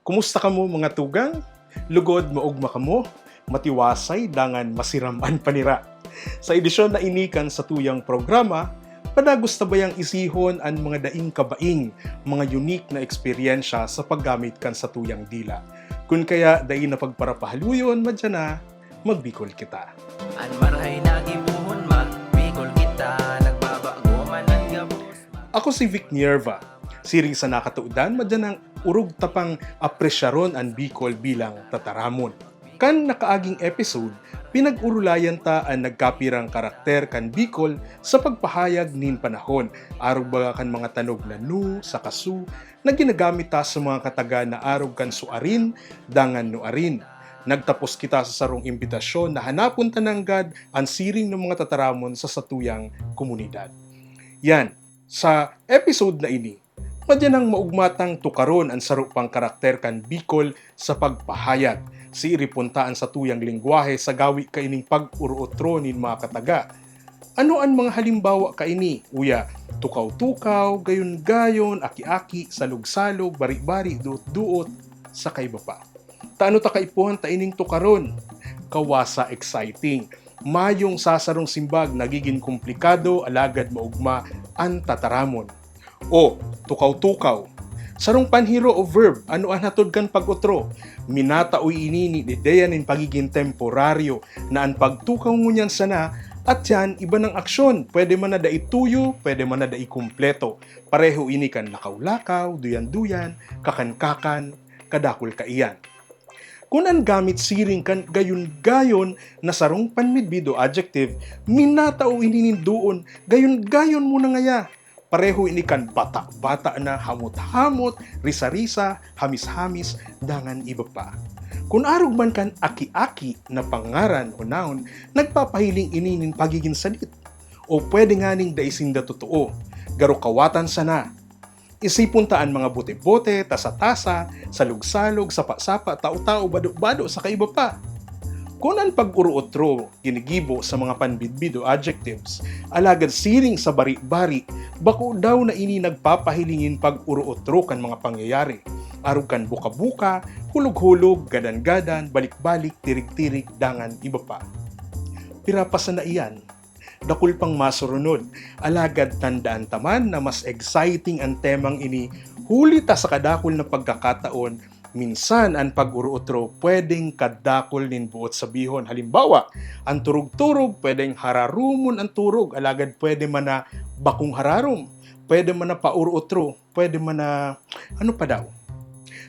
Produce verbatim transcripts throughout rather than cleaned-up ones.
Kumusta kamo, mga tugang? Lugod maogma kamo, matiwasay dangan masiram an panira. Sa edisyon na ini kan satuyang programa, padagos ta bayang isihon an mga daing kabaing, mga unique na eksperyensya sa paggamit kan satuyang dila. Kun kaya dai na pagparapahaluyon, madya na, magbikol kita. An marahay na gibohon, magbikol kita, nagbabago man an gabos. Ako si Vic Nierva. Siring sa nakatodan, madya nang orog ta pang apresyaron an Bicol bilang tataramon. Kan nakaaging episode, pinag-orolayan ta an nagkapirang karakter kan Bicol sa pagpahayag nin panahon, arog baga kan mga tanog na nu saka su na ginagamit ta sa mga kataga na arog kan suarin dangan nuarin. Nagtapos kita sa sarong imbitasyon na hanapon ta nanggad an siring na mga tataramon sa satuyang komunidad. Yan, sa episode na ini, madya nang maogma tang tukaron an saro pang karakter kan Bicol sa pagpahayag. Siiripon ta an satuyang lengwahe sa gawi kaining pag-orootro nin mga kataga. Ano an mga halimbawa kaini? Uya, tukaw-tukaw, gayon-gayon, aki-aki, salog-salog, bari-bari, duot-duot, saka iba pa. Ta ano ta kaipuhan ta ining tukaron? Kawasa exciting. Mayong sasarong simbag nagigin komplikado, alagad maogma an tataramon. O, tukaw-tukaw. Sarong panhiro o verb, ano an hatod kan pag-otro? Minatao ini nin ideya nin pagigin temporaryo, na an pagtukaw ngunyan sana, at yan, iba nang aksyon, pwede man na dai tuyo, pwede man na dai kumpleto. Pareho ini kan lakaw-lakaw, duyan-duyan, kakan-kakan, kadakul kaiyan. Kun an gamit siring kan gayon-gayon na sarong panmidbid o adjective, minatao ini nin doon, gayon-gayon mo na ngaya. Pareho ini kan bata-bata na, hamot-hamot, risa-risa, hamis-hamis, dangan iba pa. Kun arog man kan aki-aki na pangaran o noun, nagpapahiling ini nin pagigin sadit. O pwede nganing dai sinda totoo, garo kawatan sana. Isipon ta an mga bote-bote, tasa-tasa, salog-salog, sapa-sapa, tao-tao, bado-bado, saka iba pa. Kun an pag-orootro ginigibo sa mga panbidbid o adjectives, alagad siring sa bari-bari, bako daw na ini nagpapahiling nin pag-orootro kan mga pangyayari, arog kan buka-buka, hulog-hulog, gadan-gadan, balik-balik, tirig-tirig, dangan iba pa. Pira pa sana iyan? Dakul pang masurunod. Alagad tandaan ta man na mas exciting an temang ini, huli ta sa kadakul na pagkakataon, minsan an pag-orootro pwedeng kadakul nin boot sabihon. Halimbawa, an turog-turog, pwedeng hararumon an turog, alagad pwede man na bakong hararom, pwede man na paorootro, pwede man na, ano pa daw?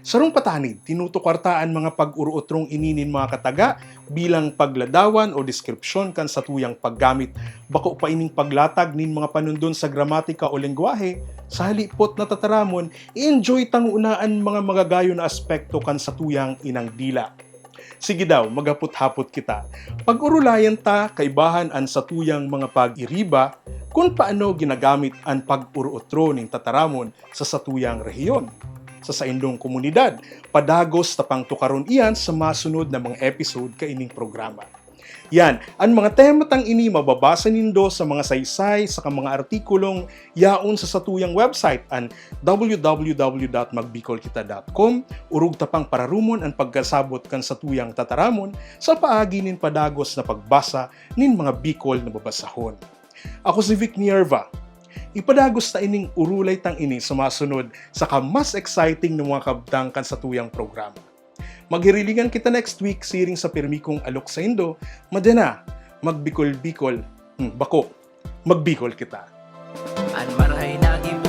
Sarong patanid, tinutukar ta an mga pag-orootrong ini nin mga kataga bilang pagladawan o deskripsyon kan satuyang paggamit. Bako pa ining paglatag nin mga panundon sa gramatika o lengwahe, sa halipot na tataramon, i-enjoy ta ngona an mga magagayon na aspekto kan satuyang inang dila. Sige daw, maghapot-hapot kita. Pag-orolayan ta kaibahan an satuyang mga pag-iriba kun paano ginagamit an pag-orootro nin tataramon sa satuyang rehiyon, sa saindong komunidad. Padagos ta pang tukaron iyan sa masunod na mga episode kaining programa. Yan, an mga tema tang ini mababasa nindo sa mga saysay saka mga artikulong yaon sa satuyang website, an w w w dot magbicolkita dot com. Orog ta pang pararumon an pagkasabot kan satuyang tataramon sa paagi nin padagos na pagbasa nin mga Bicol na babasahon. Ako si Vic Nierva. Ipadagos ta ining orolay tang ini sa masunod saka mas exciting na mga kabtang kan satuyang programa. Maghirilingan kita next week siring sa pirmi kong alok saindo. Madya na, magbikol-bikol. Hmm, bako, magbikol kita. An marahay na gib-